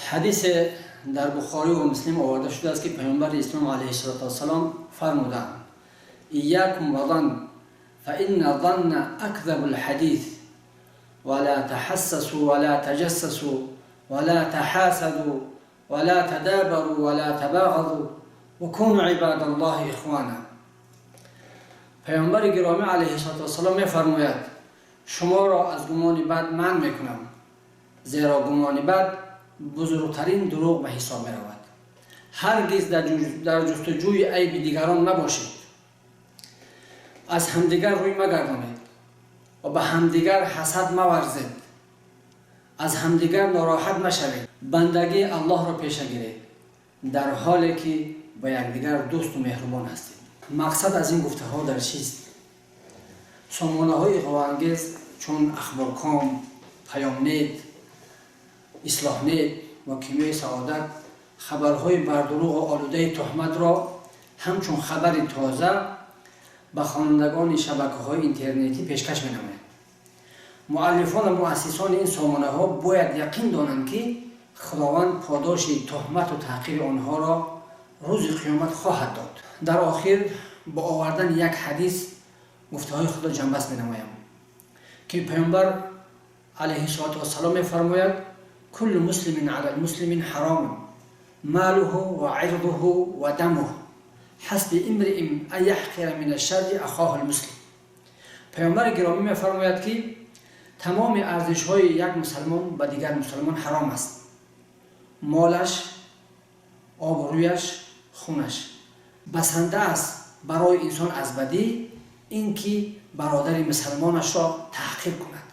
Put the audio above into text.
Ҳадисе дар Бухорӣ ва Муслим оварда шудааст, ки Паёмбари Ислом алайҳиссалоту вассалом фармуданд: إياكم والظن فإن الظن أكذب الحديث ولا تحسسوا ولا تجسسوا ولا تحاسدوا ولا تدابروا ولا تباغضوا وكونوا عباد الله إخوانا. Паёмбари гиромӣ алайҳиссалоту вассалом мефармояд: шуморо аз гумони бад манъ мекунам, зеро гумони бад бузургтарин дурӯғ ба ҳисоб меравад. Ҳаргиз дар ҷустуҷӯи айби дигарон набошед, аз ҳамдигар рӯй магардонед ва ба ҳамдигар ҳасад маварзед, аз ҳамдигар нороҳат машавед, бандагии Аллоҳро пеша гиред, дар ҳоле ки ба якдигар дӯсту меҳрубон ҳастед. Мақсад аз ин гуфтаҳо дар чист? Сомонаҳои иғвоангез, чун Ахборком, Паёмнет, Ислоҳнет ва Кимиёи саодат, хабарҳои бардурӯғу олудаи туҳматро ҳамчун хабари тоза ба хонандагони шабакаҳои интернетӣ пешкаш менамояд. Муаллифон ва муассисони ин сомонаҳо бояд яқин донанд, ки Худованд подоши туҳмату таҳқири онҳоро рӯзи қиёмат хоҳад дод. Дар охир бо овардани як ҳадис гуфтаҳои худро ҷамъбаст менамоям, ки Паёмбар алайҳиссалоту вассалом мефармояд: كل مسلم على المسلم حرام ماله وعرضه ودمه حسب امرئ أن يحقر من الشر أخاه المسلم. Паёмбари гиромӣ мефармояд, ки тамоми арзишҳои як мусалмон ба дигар мусалмон ҳаром аст: молаш, обрӯяш, хунаш. Басанда аст барои инсон аз бадӣ ин ки бародари мусалмонашро таҳқир кунад.